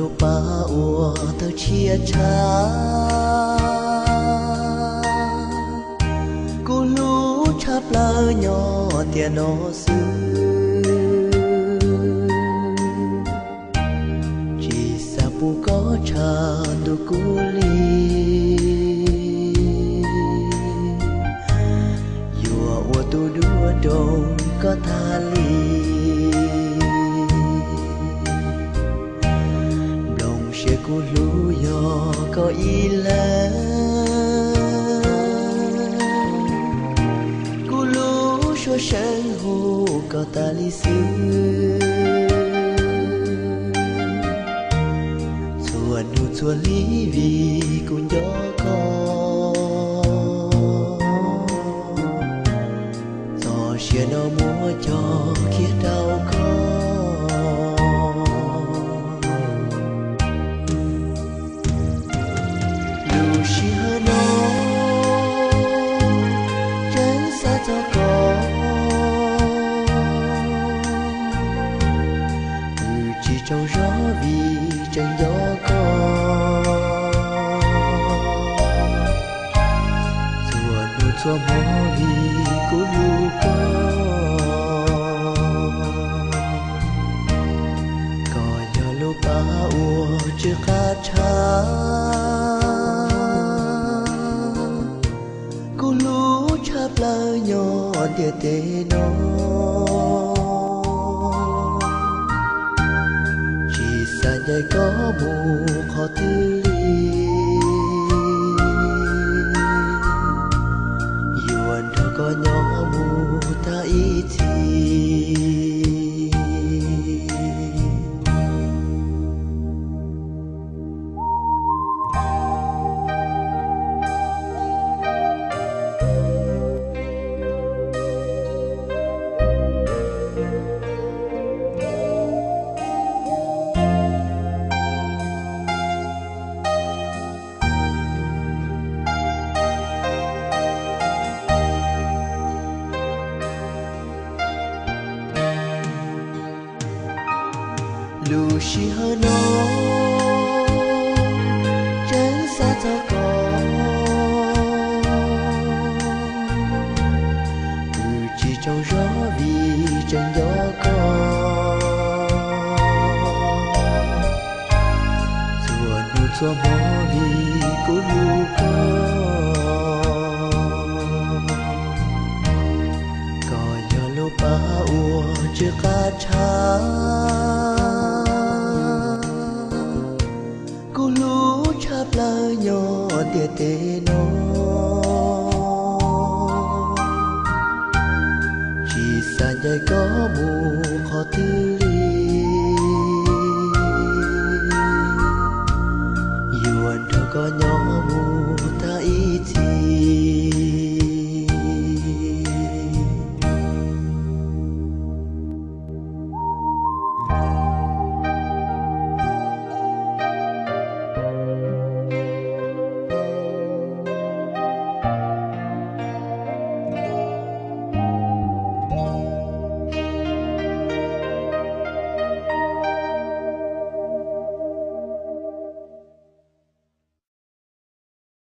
Lub pab uas tawg tshiab tshaj, kuv hlub tshaj plaws nyob tiam no xwb. Tsis xav pub koj tshaj ntuj kuv li, yuav ua tus duab nroo koj tag li. Nplooj siab kuv hlub yog koj ib leeg, kuv lub suab seev hu koj tas li xwb. Txhua hnub txhua hli vim kuv nco koj, txoj sia no muab coj kiag rau koj. Lub sij hawm no tseem xav txog koj, wb tsis tsaug zog vim tseem nco koj. Txhua hnub txhua hmo vim kuv hlub koj, koj yog lub pab uas tsw qab tshaj, kuv hlub tshaj plaws nyob ntiaj teb no. Tsis xav ncaim koj mus qhov twg li, yuav nrog koj nyob mus tag ib txhis. Lub sij hawm no tseem xav txog koj, wb tsis tsaug zog vim tseem nco koj. Txhua hnub txhua hmo vim kuv hlub koj, koj yog lub pab uas tsw qab tshaj, kuv hlub tshaj plaws nyob ntiaj teb no. Tsis xav ncaim koj mus qhov twg li, yuav nrog koj nyob mus tag ib txhis.